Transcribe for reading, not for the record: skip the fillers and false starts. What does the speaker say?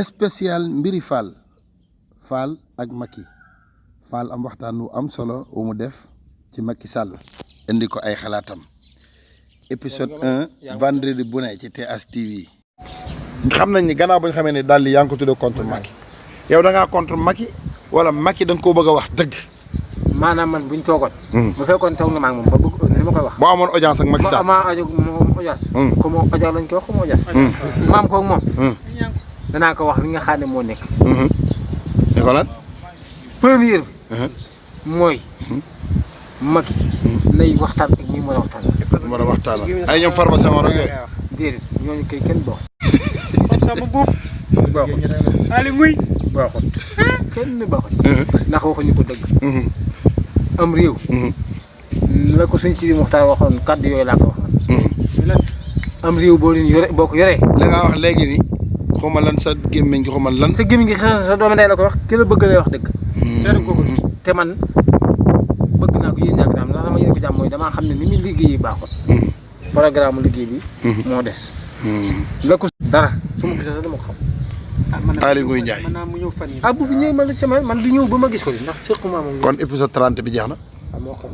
spécial mbiri Fall ak Macky Fall am waxtaan wu am solo wu mu def ci Macky Sall indi ko ay xalaatam épisode 1 vendredi bu ne ci TH TV. xam nañ ni gannaaw ba ñu xamee ne daal di yaa ngi ko tuddee contre Macky yow da ngaa contre Macky wala Macky da nga koo bëgg a wax dëgg. maanaam man buñ toogoon. bu fekkoon toog na ma ak moom ba bëgg ni ma koy wax. boo amoon audience ak Macky Sall. ma audience. ko mo audience lañ ko wax ko mo audience. maam koog moom. danaa ko wax li nga xam ne moo nekk. ne ko lan. première bi. mooy. Macky. nay waxtaan ak ñi mën a waxtaan. mën a waxtaan ay ñoom pharmacien war ak yooyu. déedéet ñooñu kay kenn bokk. sama buub. baaxut. Ali muy. baaxut. kenn baaxut. ndax waxuñu ko dëgg. am réew. la ko sëñ si Muxtaar waxoon kàddu yooyu laa ko wax man. am réew boo leen yore boo ko yoree. li nga wax léegi ni xaw ma lan sa gémmiñ gi xaw ma lan. sa gémmiñ gi sa doomu ndey la ko wax ki la bëgg lay wax dëgg. te man bëgg naa ko yéen ñàkk daam ndax dama yéen ko jàmm mooy damaa xam ne ni muy liggéeyee baaxul. programme liggéey bi. moo des. la ko dara su ma gisee sax dama ko xam. Aly Ngouille Ndiaye bu fi ñëwee man la sama man du ñëw ba ma gis ko di ndax sequma moom. kon épisode 30 bi jeex na. moo xam